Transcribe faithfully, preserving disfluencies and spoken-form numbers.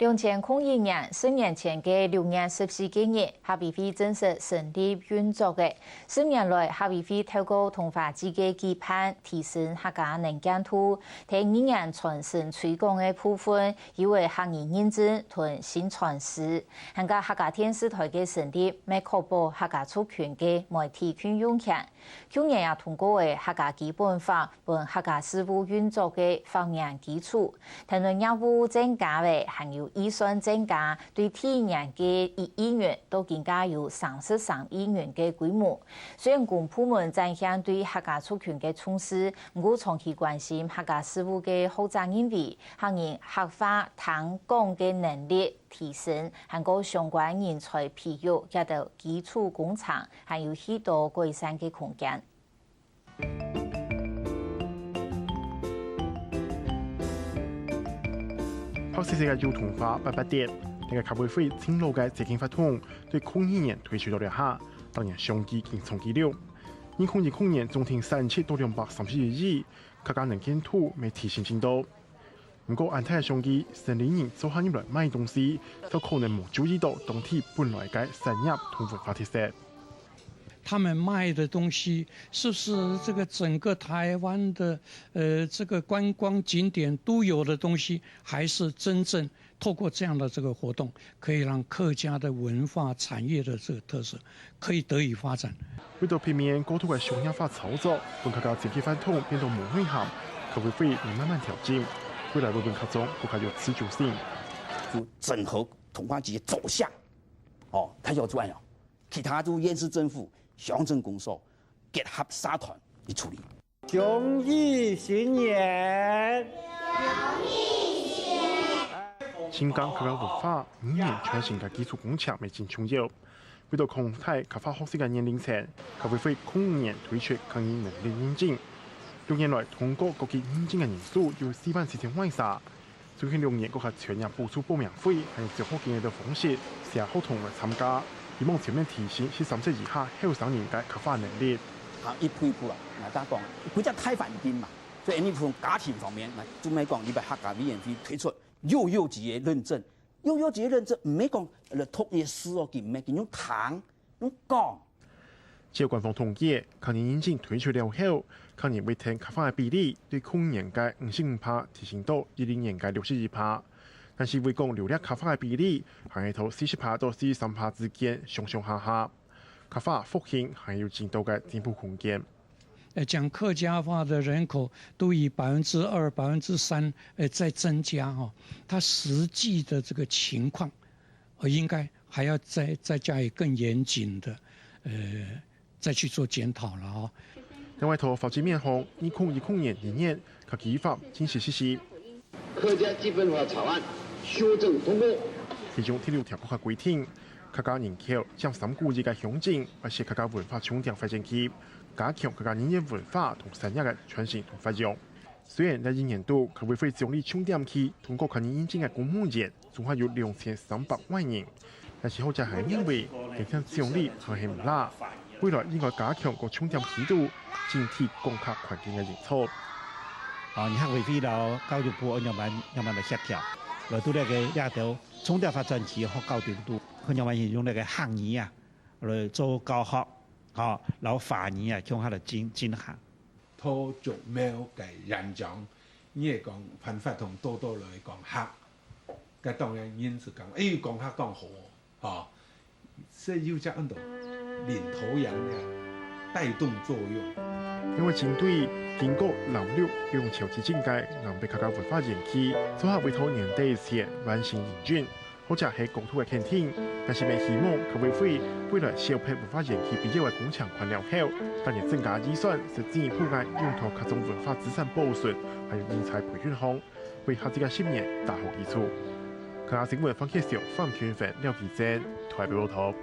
兩千空一年，十年前个六月十四个日，客委會正式成立運作个。十年來，客委會透過通話制个舉辦，提升客家能見度，在語言傳承推廣个部分，有个客語認證同薪傳師。還過客家電視台个成立，乜確保客家族群个媒體運用權。舊年也通過个客家基本法， 分客家事務運作个法源基礎，跈等業務增加个，還有預算增加，對第一年个一億元到今下有三十三億元个規模。雖然公部門展現對客家族群个重視，毋過長期關心客家事務个學者認為，客人客話聽講个能力提升，還過相關人才培育，這兜基礎工程還有許多改善个空間。 白雪雪个幼童話八八節，這个客委會盡老个節慶活動，對空二年推出到這下，當年上季已經創紀錄。二空一空年總訂產值到兩百三十一億，客家能見度乜提升真多。毋過恁大个商機，生理人做下入來賣東西，就可能無注意到當地本來个產業同文化特色。 他们卖的东西是不是这个整个台湾的呃这个观光景点都有的东西，还是真正透过这样的这个活动，可以让客家的文化产业的这个特色可以得以发展？为到避免过度个商业化操作，分客家经济传统变到无内涵，客委会能慢慢调整，未来会分客庄更加有持久性。就整合通化局的走向，哦，它要做按呢。 其他就县市政府、乡镇公所结合社团去处理。恭喜新年！新港客家文化語言傳承个基礎工程乜真重要。為到擴大客話學習个年齡層，客委會空五年推出客語能力認證。六年來通過各級認證个人數有四萬四千外儕， 最近六年，各項專業補助報名費還有獎學金个方式，寫學童來參加，希望全面提升十三歲以下後生人个客話能力。行一步一步啦，那大家講，不叫開飯店嘛，所以你從家庭方面，那就來講，你把客家委員會推出幼幼級的認證，幼幼級的認證，毋係講來讀一些書哦，佢毋係，佢用聽，用講。 照官方統計，客語認證推出了後，客人會聽客話个比例對空年个五十五趴提升到一零年个六十一趴。但是會講流利客話个比例，還係在四十趴到四十三趴之間上上下下。客話復興還有真多个進步空間。呃，講客家話的人口都以百分之二、百分之三，呃，在增加哈，它實際的這個情況，呃，應該還要再再加以更嚴謹的，呃，再去做檢討了哈。另外，在法制面項，二零一零年一月，客基法正式實施。客家基本法草案修正通過。其中第六條國家規定，客家人口佔三分之一个鄉鎮，會設客家文化重點發展區，加強客家語言文化同產業个傳承同發揚。雖然在一年度，客委會獎勵重點區通過客語認證个公務員，總下有兩千三百萬人，但是學者還認為，這項獎勵還係毋罅，未來應該加強各重點區度，整體講客環境个營造。哦，客委會摎教育部愛仰般仰般來協調，來做這个這兜重點發展區个學校程度，愛仰般用這个客語啊來做教學，吼，摎華語啊共下來進進行。 桃竹苗个演講，你會講辦法同多多來講客，該當然因此講，哎，講客講好哦，吼，所以有隻安到領頭羊个帶動作用。因為針對經過南陸兩橋之間个南北客家文化園區，做下為到年底前完成營運。 或者係過度个肯定，但是乜希望客委會未來小北文化園區必要个工程款了後，當然增加預算，係進一步个用在客庄文化資產保存，還有人才培訓項，為下一个十年打好基礎。客家新聞方啟小、范權凡、廖其珍，台北報導。